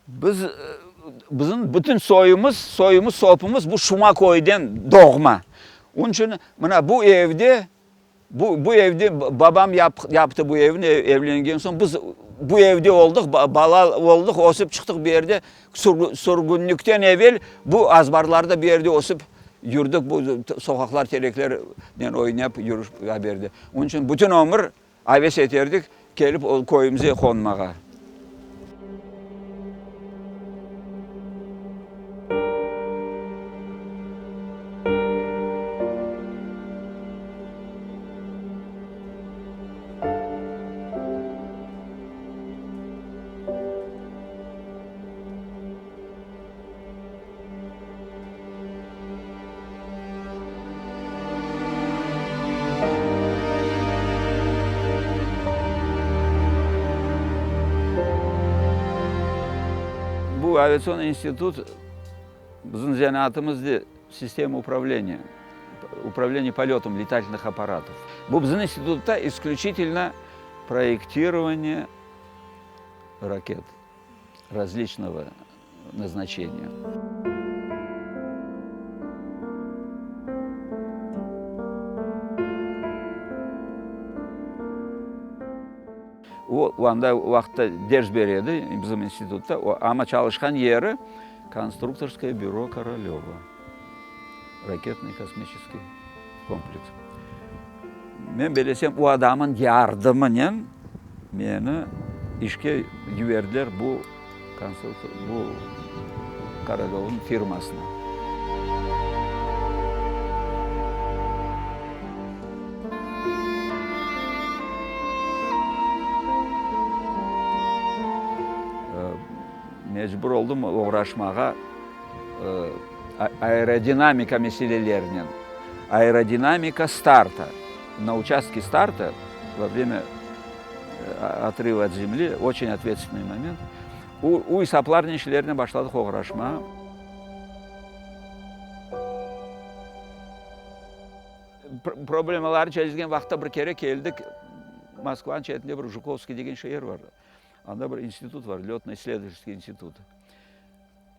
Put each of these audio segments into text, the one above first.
Biz, bizim bütün soyumız, soyumız, sopumız bu Şuma köyden doğma. Onıñ içün mına bu evde, bu, bu evde babam yaptı bu evni evlengen soñ, biz bu evde oldıq, bala oldıq, ösip çıqtıq bu yerde. Sürgünlikten evel bu azbarlarda bu yerde ösip yürdik, bu soqaqlar tereklernen oynap yürüş bu yerde. Onıñ içün bütün ömür Aves eterdik kelip köyümüze qonmağa. Bu aviatsion institut bizim zenaatımız sistema upravleniya, upravleniye polötom letatelnih apparatov. Bu bizim institutta isklüçitelno proyektirovaniye raket razliçnogo naznaçeniya. O, anda o vaqıtta ders bere edi bizim institutta, amma çalışqan yeri Konstruktorskoye büro Korolöva, raketnıy-kosmiçeskiy kompleks. Men belesem, o adamın yardımınen meni işke yiberdiler bu konstruktor, bu Korolövnıñ firmasına. Mecbur oldım oğraşmağa aerodinamika meselelerinen, aerodinamika starta, na uçastke starta vo vremya otrıva ot zemli, oçen otvetstvenıy moment, o esaplarnen işlernen başladıq oğraşmağa. Problemalarnı çezilgen vaqıtta bir kere keldik, Moskvanıñ çetinde bir Jukovskiy degen şeer bar, anda bir institut bar, lötno-issledovatelskiy institut.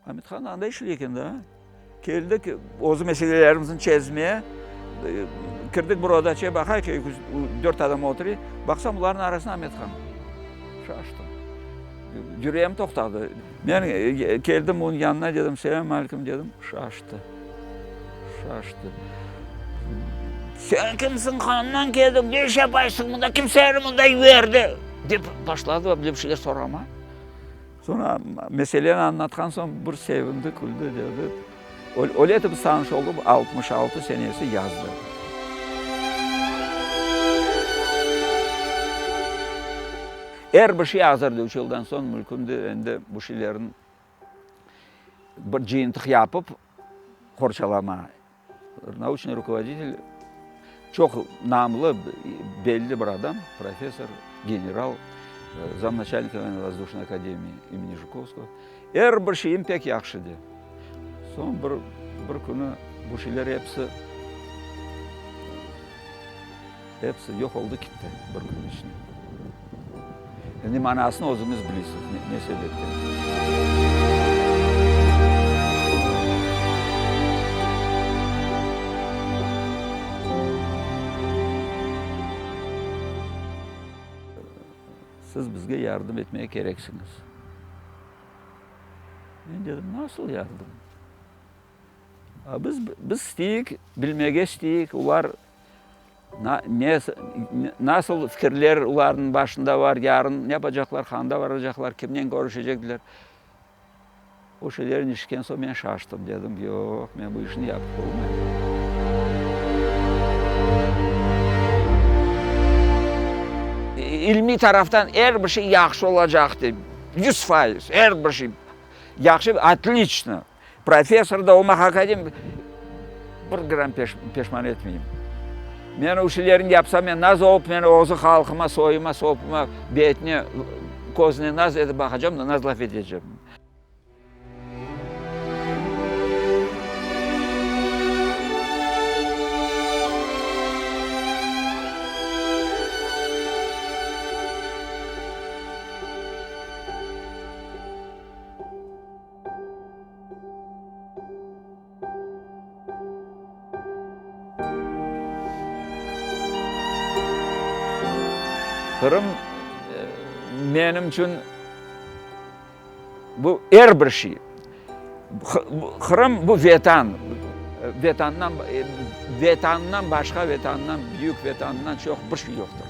Amethan anda işley eken da. Keldik, özü meselelerimizni çezmeye. Kirdik bir odaçaya, baqay ki, dört adam oturuy. Baqsam, bularnıñ arasında Amethan. Şaştım. Yüreğim toqtadı. Men keldim onıñ yanına, dedim, selâm aleyküm, dedim. Şaştı. Şaştı. Sen kimsiñ, qandan keldiñ, ne iş yapaysıñ mında, kim seni mında yiberdi? Dep başladı, bir şeyler sorama. Soñra meseleni añlatqan soñ bir sevindi, küldi, dedi. Öyle etip biz tanış olduq, 66 senesi yazda. Er bir şey azır, üç yıldan soñ mülkümde endi bu şeylerniñ bir cıyıntıq yapıp qorçalama. Nauçnıy rukovoditel çoq namlı, belli bir adam, professor, general, zamnaçalnik Voyennı-vozdušnıy akademiyi imeni Jukovskogo. Er bir şeyim pek yahşı, de. Soñ bir, bir künü bu şeyler episi, episi yoq oldı, kitti bir kün içinde. Endi manasını özüñiz bilesiz, ne sebepten. Siz bizge yardım etmege kereksiñiz. Men dedim, nasıl yardım? Biz, biz isteyik, bilmege isteyik, olar Ne, nasıl fikirler olarnıñ başında bar, yarın ne yapacaqlar, qanda baracaqlar, kimnen körüşecekler. O şeylerni eşitken soñ men şaştım, dedim, yoq, men bu işni yapıp olmayım. İlmiy taraftan er bir şey yahşı olacaq dep, 100%, er bir şey yahşı, otliçno. Professor da olmaq akademik, bir gram peşman etmeyim. Men o şeylerni yapsam, men naz olıp, men özü halqıma, soyuma, sopuma, betine, közüne naz etip baqacam da, naz laf etecem. Qırım menim içün bu er bir şey. Qırım bu Vetan. Vetandan, Vetandan başqa, Vetandan büyük, Vetandan çoq bir şey yoqtır.